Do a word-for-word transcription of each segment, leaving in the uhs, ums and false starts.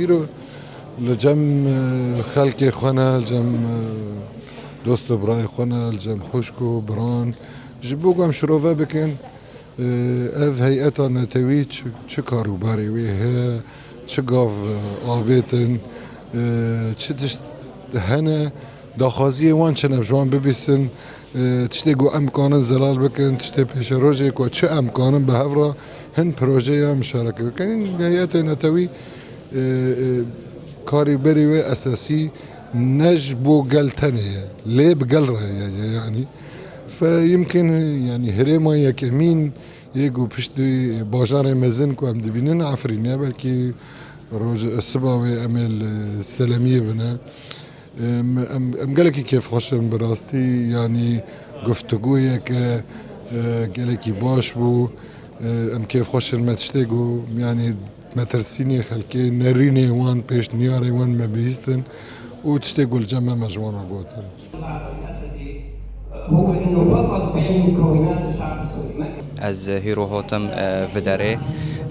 Îro li cem, e, xelkê xwe ne, li cem, e, dost û birayê xwe ne, li cem xwişk û biran. Ji bo ku em şirove bikin, e, ev heyeta netewî çi, çi kar û barê wê heye, çi gav, e, avêtin, e, çi tişt hene, daxwaziyê wan çi ne, bi ji wan bibîsin, e, tiştê ku em kanin zelal bikin, tiştê pêşerojê ku çi em kanin bi hev re hin projeya mişareke bikin. Heyetê netewî, e, e, karî berî wê esasî ne ji bo gel tenê ye, lê bi gel re ye, ye, yanî. Fe yimkin, yanî herêma yekemîn yê ku piştî bajarê mezin ku em dibînin Efrîn e, belkî roj siba wê em ê li Selemiyê bine. Em, em, em gelekî kêfxweş in bi rastî, yanî guftugûyeke, e, gelekî baş bû. E, em kêfxweş in me tiştê got, yanî metirsînê xelkê, nerînê wan, pêşniyarê wan me bihîstin û tiştê ku li cem me, me ji wan re gotin. Ez hîro hatim, e, viderê,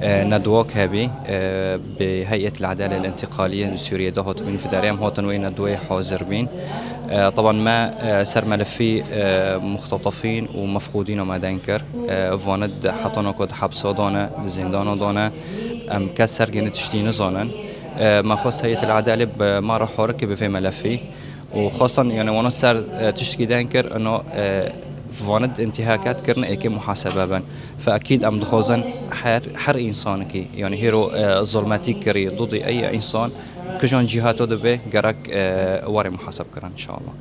e, nedwak hebî, e, bi Heyet el-Edale el-Întiqaliye li Sûriyê de hatibîn viderê. Em hatin wê nedweyê hazir bîn. E, taban me, e, ser melefî, e, muxtatefîn û mefqûdîna me deng kir. E, vanê di hetana ku di hepsa de ne, di zîndana de ne, em kes sergê ne tiştî nizanin. E, me xwest Heyet el-Edale bi me re harike bi vê melefî. û xwestan, yani, wana ser, e, tiştekî deng kir, ino, e, vana di intîhakat kirin, êkê muhasebe bin. Fe ekîd em dixwazin her, her însanekî, yani, hêro, e, zulmetî kirî, dudî ey însan, kijan cîhato dibe, gerek, e, were muhaseb kirin, inşallah.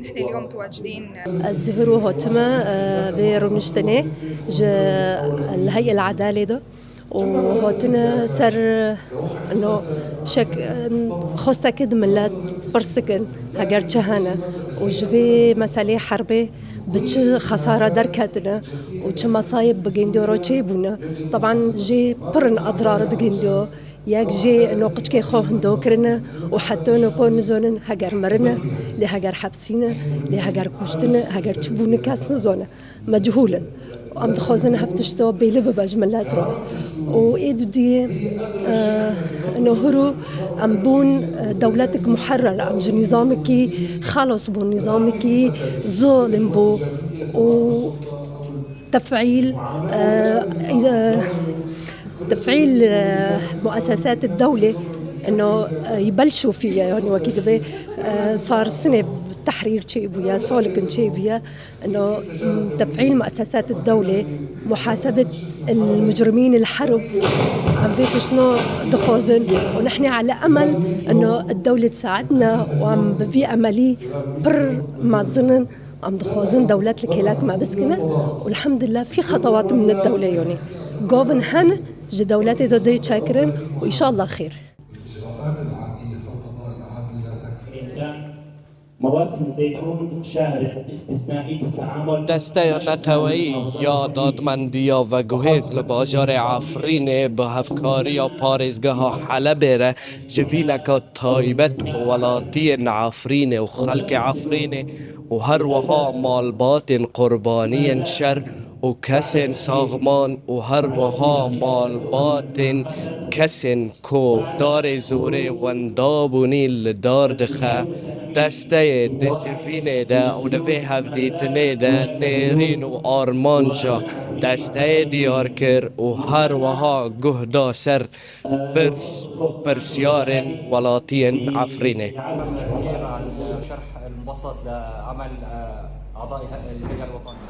نحن اليوم متواجدين Ez hiro hatime, e, vê rûniştinê ji Heyet el-Edale de. û hatine ser, no, şek, xwestekê di millet pirs dikin, heger çi hene û ji vê meselê herbê bi çi xesara derketine û çi mesayê bi gindiyo re çêbûne. Teban jê pir in edrar di gindiyo. Yek jê no qiçkê xwe hindo kirine û heto no ko nizonin heger mirine, lê heger hepsîne, lê heger kuştine, heger çi bûne kes nizone. Mechûl in. Em dixwazin hev tişta bêli bibe ji milet re. Û ê dudiyê, e, ino hiro em bûn, e, dewletek muherrer, em ji nîzamekî xelas bûn, nîzamekî zolim bû û tefîl, e, e, tefîl, e, muesesat dewle, ino, e, yibelşû fîye, yani wekî dibe, e, sar sinê tehrîr çêbûye, salikin çêbûye. إنه تفعيل مؤسسات الدولة، محاسبة المجرمين الحرب. Em vê tiştno dixwazin û nihn ala emel ino dewlet saetna û em bi vî emelî pir mezin in. Em dixwazin dewlet li kêlek me biskine û elhamdülillah fî xetewat min dewle yonî. Govin hen ji dewletê de dê çekirin û înşallah xêr. مواسم زيتون شهرت استثنائي في التعامل. Desteya Neteweyî ya Dadmendiya Veguhêz li bajarê Efrînê bi hevkariya parêzgeha Helebê re ji vîneka taybet bi welatiyên Efrînê û xelkê Efrînê û her wiha malbatên qurbaniyên şer û kesên saxman û her wiha malbatên kesên ku darê zorê wenda bûnî li dar dixe, desteyê di civînê de û di vê hevdîtinê de nêrîn û armanca desteyê diyar kir û her wiha guh da ser pirs û pirsyarên welatiyên Efrînê. شرح المبسط لعمل، آه، أعضاء الهيئة الوطنية.